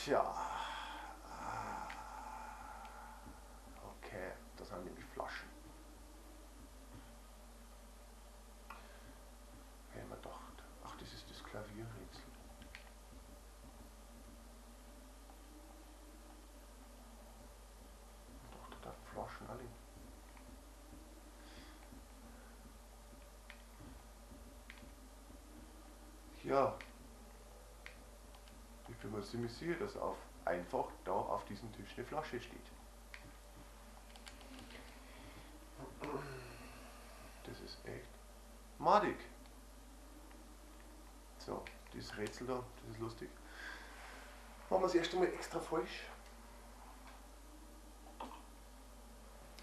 Tja. Okay, das sind nämlich Flaschen. Ich hab mir gedacht, ach, das ist das Klavierrätsel. Doch, da darf Flaschen alle. Ja. Ich bin mir ziemlich sicher, dass einfach da auf diesem Tisch eine Flasche steht. Das ist echt madig. So, dieses Rätsel da, das ist lustig. Machen wir das erste Mal extra falsch.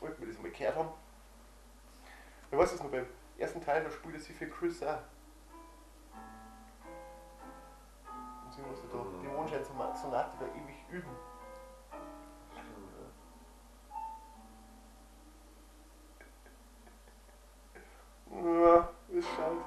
Wollten wir das mal gehört haben. Ich weiß es noch, beim ersten Teil, da spielt er sich für Chris auch. Und sie musste da die Mondschein-Sonate da ewig üben. Stimmt, ja. Ja, es schaut.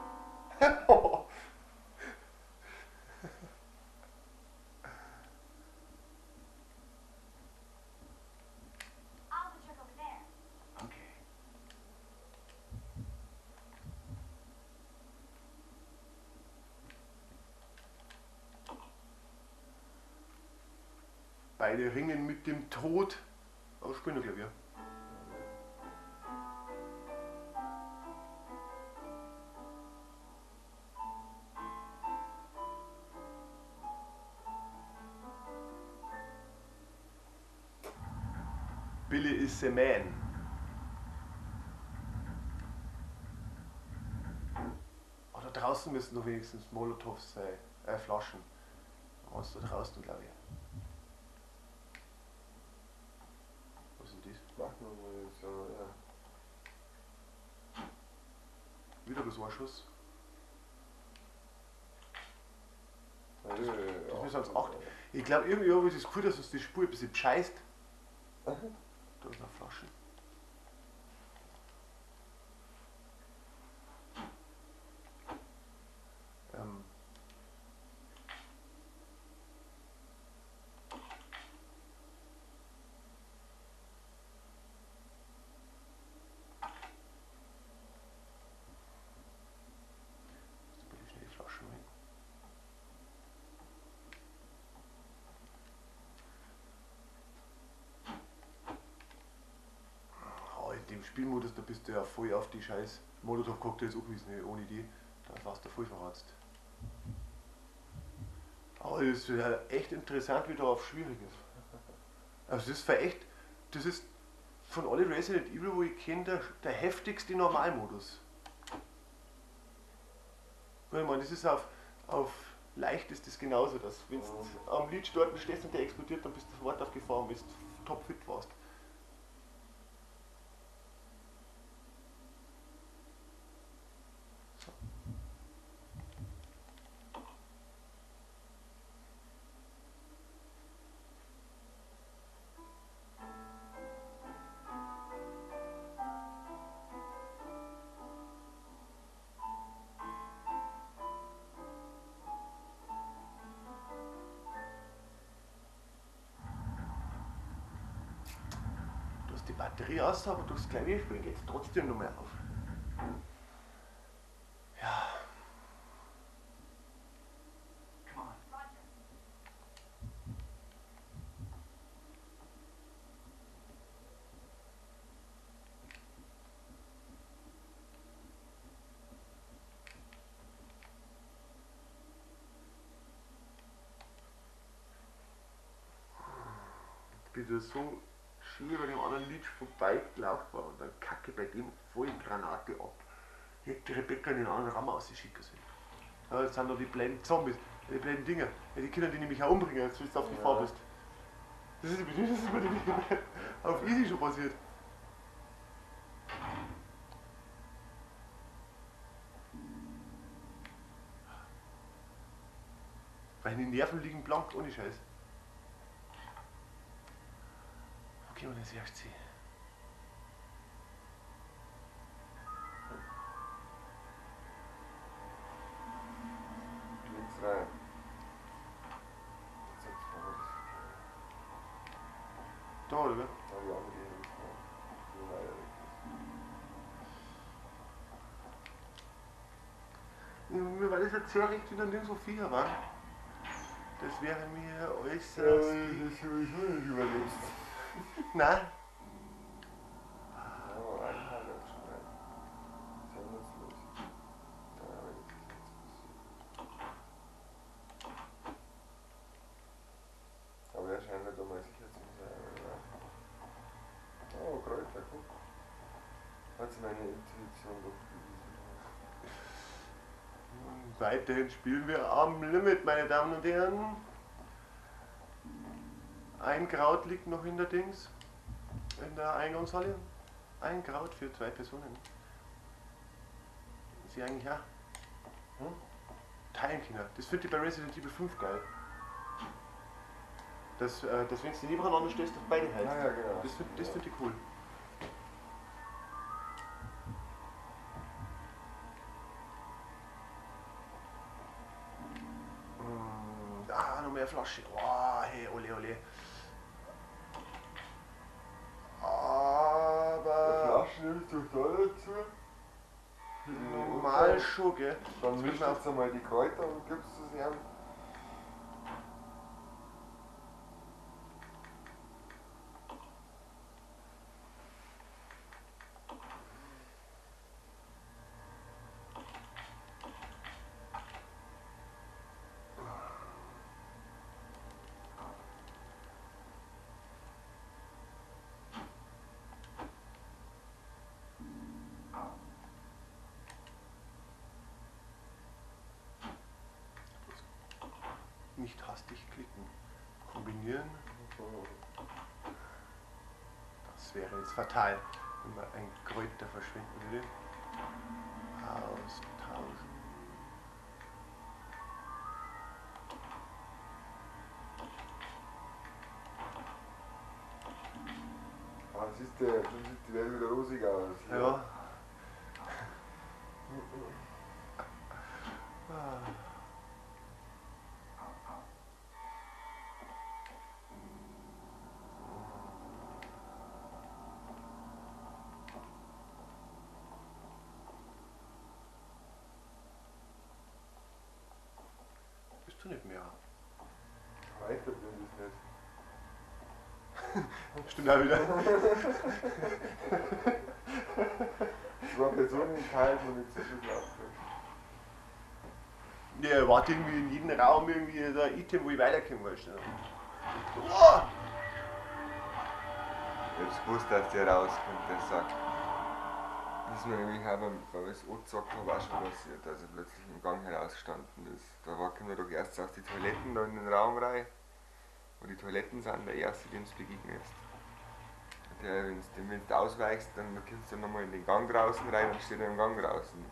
Beide ringen mit dem Tod. Aber spielen noch Klavier. Billy is the man. Oh, da draußen müssen doch wenigstens Molotovs sein. Flaschen. Was da draußen, glaube ich. Was ist denn das? Magnum-Munition, ja. Wieder bloß ein Schuss. Ja, Das ja, das ja. müssen als 8. Ich glaub, irgendwie habe ich das Gefühl, dass uns die Spur ein bisschen bescheißt. Da ist noch Flaschen. Dem Spielmodus, da bist du ja voll auf die scheiß Molotow-Cocktails angewiesen, ne? Ohne die, da warst du voll verratzt. Aber es ist ja echt interessant, wie da auf schwierig ist. Also das ist echt, das ist von allen Resident Evil, wo ich kenne, der heftigste Normalmodus. Ich meine, das ist auf leicht ist das genauso, dass wenn du am Leech dort stehst und der explodiert, dann bist du sofort auf Gefahr, wenn du topfit warst. Die Batterie aus, aber durchs Klavierspielen geht's trotzdem noch mehr auf. Ja. Come on. Ich bin da so schön bei dem anderen Lied vorbeigelaufen war und dann kacke bei dem voll Granate ab. Ich hätte die Rebecca in den anderen Raum ausschicken sollen. Ja, jetzt sind da die blöden Zombies, die blöden Dinger. Ja, die können die nämlich auch umbringen, jetzt wenn du auf Gefahr bist. Das ist mir auf easy schon passiert. Meine Nerven liegen blank, ohne Scheiß. Okay, und das erste. Links rein. Da, oder? Ja, die andere, die hab ich gemacht. Die weiter weg ist. Ja, mir war das jetzt sehr recht, wie noch nirgendwo Viecher waren. Das wäre mir äußerst. Ja, das sowieso nicht überlebst. Nein. Ja, reinhauen jetzt schon rein. Ist ja nutzlos. Ja, aber jetzt ist nichts passiert. Aber er scheint nicht einmal sicher zu sein, oder? Oh, Kräuter, guck. Hat sich meine Intuition doch bewiesen. Weiterhin spielen wir am Limit, meine Damen und Herren. Ein Kraut liegt noch in der Dings, in der Eingangshalle. Ein Kraut für 2 Personen. Sie eigentlich auch. Hm? Teilen können. Das finde ich bei Resident Evil 5 geil. Dass wenn du nebeneinander stehst, dass beide heißt. Ah, ja, genau. Das find ich cool. Ah, noch mehr Flasche. Oh, hey, ole, ole. Aber. Die Flasche nimmst du da dazu? Normal schon, gell? Dann mischst du jetzt einmal die Kräuter und gibst es ihm. Nicht hastig klicken. Kombinieren. Das wäre jetzt fatal, wenn man ein Kräuter verschwinden würde. Austauschen. Ah, siehst du, schon sieht die Welt wieder rosig aus. Ja. Ah. Bist du nicht mehr? Weiter bin ich nicht. Stimmt auch wieder. Zwei Personen gehalten und jetzt ist es aufgehört. Ja, warte irgendwie in jedem Raum irgendwie da ein Item, wo ich weiterkomme, weißt du. Oh! Ich hab's gewusst, dass der rauskommt, der Sack. Das ist mir nämlich auch beim angezogen habe, auch schon passiert, dass er plötzlich im Gang herausgestanden ist. Da kommt er doch erst aus die Toiletten da in den Raum rein, wo die Toiletten sind, der erste, dem es begegnet ist. Der, wenn du ausweichst, dann kommst du nochmal in den Gang draußen rein und steht er im Gang draußen.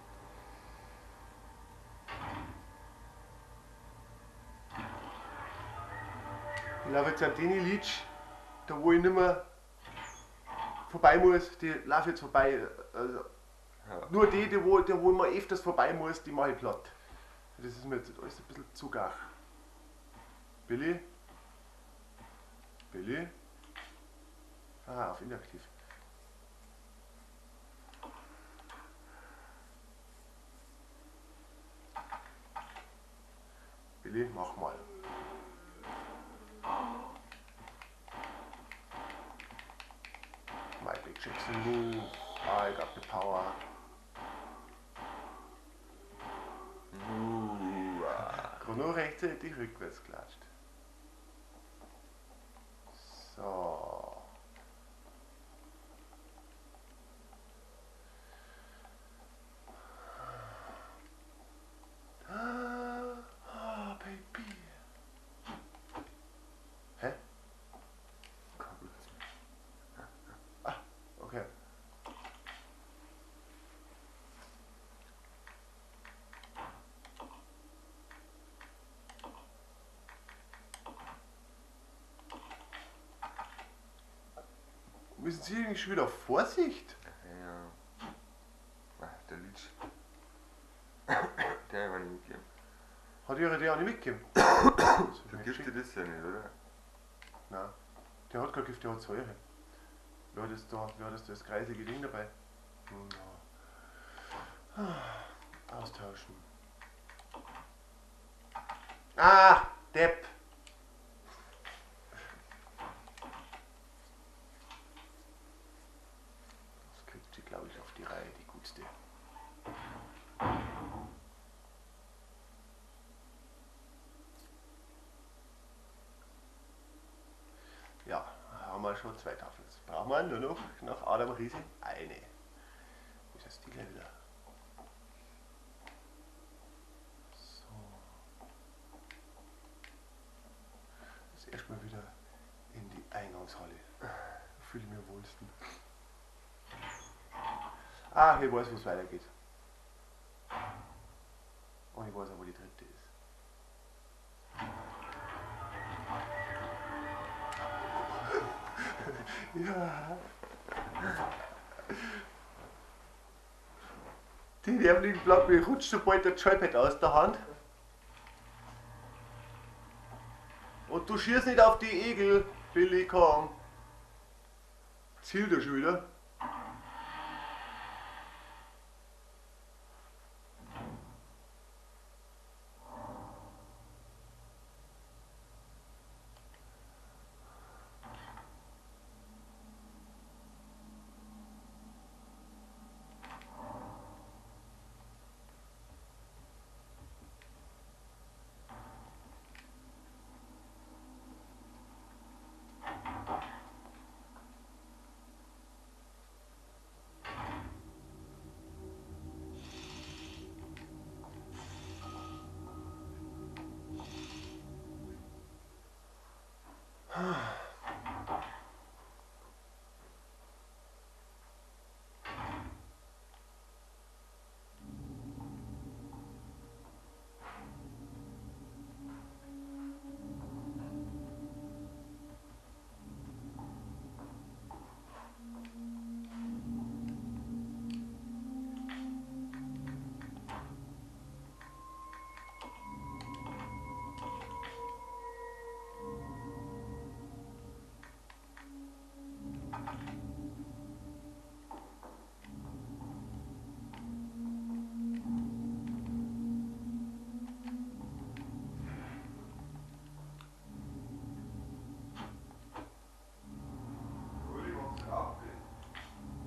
Ich laufe jetzt an den Leech, da wo ich nicht mehr vorbei muss, die laufe jetzt vorbei. Also ja. Nur die, wo man öfters vorbei muss, die mache ich platt. Das ist mir jetzt alles ein bisschen zu gar. Billy? Billy? Ah, auf inaktiv. Billy, mach mal. Michael Jackson move. I got the power. Gerade noch rechtzeitig rückwärts klatscht. So. Ah, Baby. Hä? Ah, okay. Müssen Sie eigentlich schon wieder auf Vorsicht? Ja. Ach, der Litsch. Der hat ich nicht mitgegeben. Hat Ihre die auch nicht mitgegeben? Du gibst dir das ja nicht, oder? Nein. Der hat kein Gift, der hat Säure. Wer hat jetzt da, wer hat jetzt das kreisige Ding dabei? Ja. Austauschen. Ah, Depp! Das kriegt sie, glaube ich, auf die Reihe, die gutste. Ja, haben wir schon zwei Tafeln. Jetzt brauchen wir nur noch nach Adam Riese eine. Wo ist das die gleich wieder? So. Jetzt erstmal wieder in die Eingangshalle. Da fühle ich mich am wohlsten. Ah, ich weiß, wo es weitergeht. Und ich weiß auch, wo die dritte ist. Ja. Die nervlichen Platten, mir rutscht sobald der Joypad aus der Hand. Und du schießt nicht auf die Egel, Billy, komm. Ziel da schon wieder.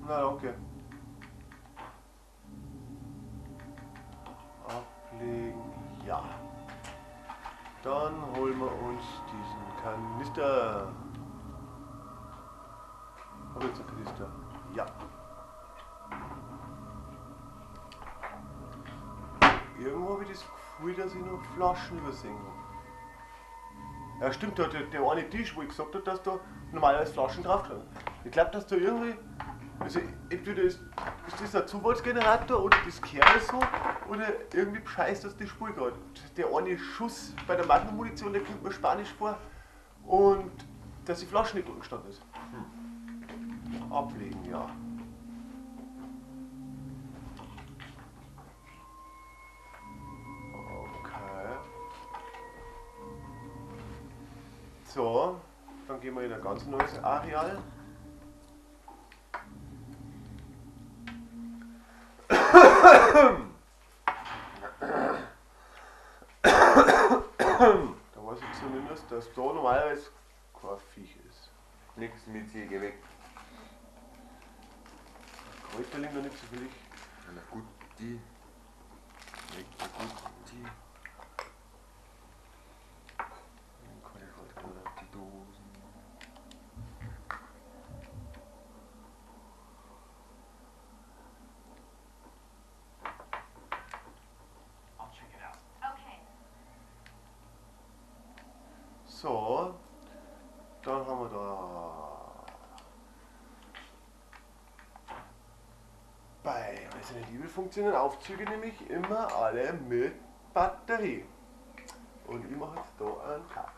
Na, danke. Ablegen, ja. Dann holen wir uns diesen Kanister. Hab ich jetzt einen Kanister? Ja. Irgendwo habe ich das Gefühl, dass ich noch Flaschen übersehen habe. Ja, stimmt, der eine Tisch, wo ich gesagt habe, dass da normalerweise Flaschen drauf sind. Ich glaube, dass da irgendwie. Also entweder ist das ein Zufallsgenerator oder das Kerne so oder irgendwie bescheißt das die Spur gerade. Der eine Schuss bei der Magnum-Munition, der kommt mir spanisch vor und dass die Flasche nicht gestanden ist. Ablegen, ja. Okay. So, dann gehen wir in ein ganz neues Areal. Da weiß ich zumindest, dass da normalerweise kein Viech ist. Nix mit sie, geh weg. Kräuter liegen da nicht so viel. Na gut, die. Weg, gut, die. Die Dosen. I'll check it out. Okay. So, dann haben wir da bei Resident Evil funktionieren Aufzüge nämlich immer alle mit Batterie. Und ich mache jetzt da einen Cut.